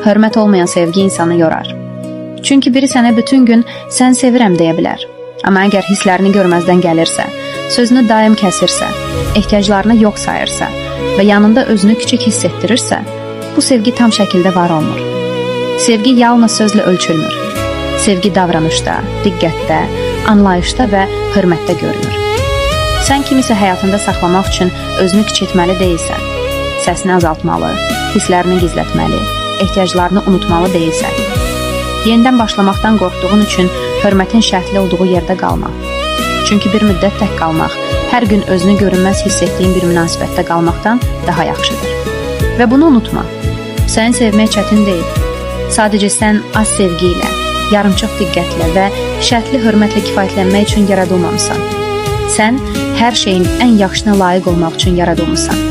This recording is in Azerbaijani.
Hörmət olmayan sevgi insanı yorar. Çünki biri sənə bütün gün sən sevirəm deyə bilər. Amma əgər hisslərini görməzdən gəlirsə, sözünü daim kəsirsə, ehtiyaclarını yox sayırsa və yanında özünü kiçik hiss etdirirsə, bu sevgi tam şəkildə var olmur. Sevgi yalnız sözlə ölçülmür. Sevgi davranışda, diqqətdə, anlayışda və hörmətdə görünür. Sən kimisə həyatında saxlamaq üçün özünü kiçiltməli deyilsən. Səsini azaltmalı, hisslərini gizlətməli, ehtiyaclarını unutmalı deyilsən. Yenidən başlamaqdan qorxduğun üçün hörmətin şərtli olduğu yerdə qalma. Çünki bir müddət tək qalmaq, hər gün özünü görünməz hiss etdiyin bir münasibətdə qalmaqdan daha yaxşıdır. Və bunu unutma. Səni sevmək çətin deyil. Sadəcə sən az sevgi ilə, yarımçıq diqqətlə və şərtli hörmətlə kifayətlənmək üçün yaradılmamısan. Sən hər şeyin ən yaxşısına layiq olmaq üçün yaradılmısan.